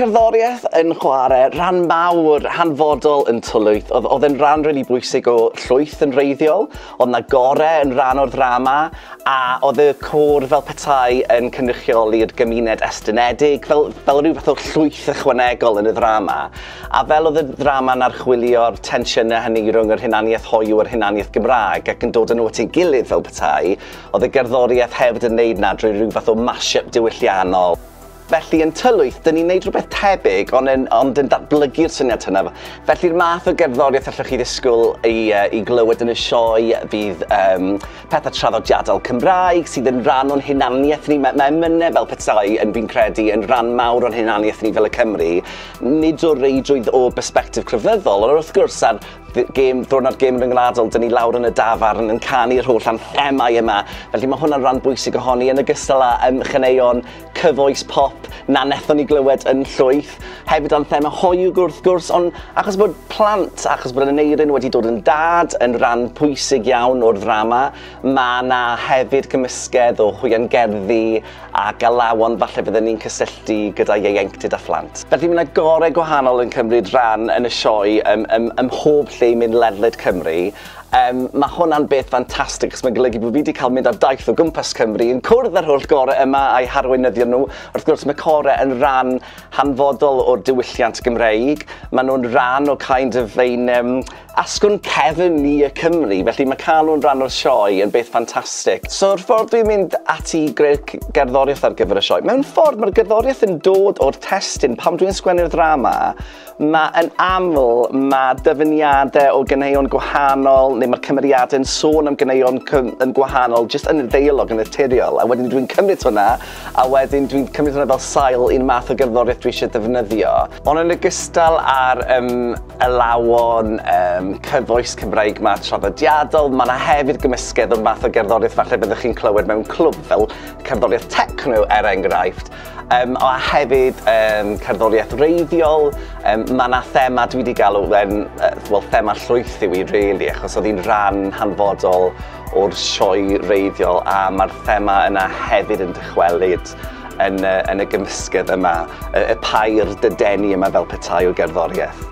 cerddoriaeth yn chwarae rhan mawr hanfodol yn Tylwyth. Oedd e'n rhan really bwysig o Llwyth yn wreiddiol. Oedd 'na gore yn rhan o'r ddrama, a oedd y côr fel petai yn cynrychioli'r gymuned estynedig, fel rhyw fath o llwyth ychwanegol yn y ddrama. A fel oedd y ddrama'n archwilio'r tensiynau hynny rhwng yr hunaniaeth hoyw a'r hunaniaeth Gymraeg ac yn dod â nhw at ei gilydd fel petai, oedd y gerddoriaeth hefyd yn neud 'na drwy rhyw fath o mash-up diwylliannol. Felly yn Tylwyth, dyn ni'n neud rhywbeth tebyg, ond yn datblygu'r syniad hynna. Felly'r math o gerddoriaeth allwch chi ddisgwyl i glywed yn y sioe fydd pethau traddodiadol Cymraeg sydd yn rhan o'n hunaniaeth ni. Mae emynau fel petai, yn fi'n credu, yn rhan mawr o'n hunaniaeth ni fel y Cymry. Nid o reidrwydd o bersbectif crefyddol, ond wrth gwrs ar ddiwrnod gêm ryngwladol, dyn ni lawr yn y dafarn yn canu'r holl anthemau yma. Felly mae hwnna'n rhan bwysig ohoni, yn ogystal â chaneuon cyfoes pop na wnaethon ni glywed yn Llwyth. Hefyd anthemau hoyw wrth gwrs, ond achos bod plant, achos bod Aneirin wedi dod yn dad yn rhan pwysig iawn o'r ddrama, mae yna hefyd gymysgedd o hwiangerddi a galawon falle fydden ni'n cysylltu gyda ieuenctid a phlant. Felly mae yna gorau gwahanol yn cymryd rhan yn y sioe ym mhob lle i mynd ledled Cymru. Mae hwnna'n beth ffantastig, achos mae'n golygu bod fi wedi cael mynd ar daith o gwmpas Cymru yn cwrdd â'r holl gorau yma a'i harweinyddion nhw. Wrth gwrs mae corau yn rhan hanfodol o'r diwylliant Gymreig. Maen nhw'n rhan o kind of ein asgwrn cefn ni y Cymru, felly mae cael nhw'n rhan o'r sioe yn beth ffantastig. So'r ffordd dwi'n mynd ati i greu gerddoriaeth ar gyfer y sioe, mewn ffordd mae'r gerddoriaeth yn dod o'r testun. Pan dwi'n sgwennu'r ddrama, mae yn aml, mae dyfyniadau o ganeuon gwahanol, neu mae'r cymeriadau'n sôn am ganeuon yn gwahanol, jyst yn y ddeialog yn naturiol. A wedyn dwi'n cymryd hwnna, a wedyn dwi'n cymryd hwnna fel sail i'n math o gerddoriaeth dwi eisiau defnyddio. Ond yn ogystal â'r alawon cyfoes Cymraeg ma traddodiadol, mae yna hefyd gymysgedd o'r math o gerddoriaeth falle byddwch chi'n clywed mewn clwb, fel cerddoriaeth techno er enghraifft. A hefyd cerddoriaeth wreiddiol. Mae yna thema dwi wedi galw yn, well, thema Llwyth yw i really, achos oedd hi'n rhan hanfodol o'r sioe wreiddiol, a mae'r thema yna hefyd yn dychwelyd yn y gymysgedd yma, y pair dydenu yma fel petai o gerddoriaeth.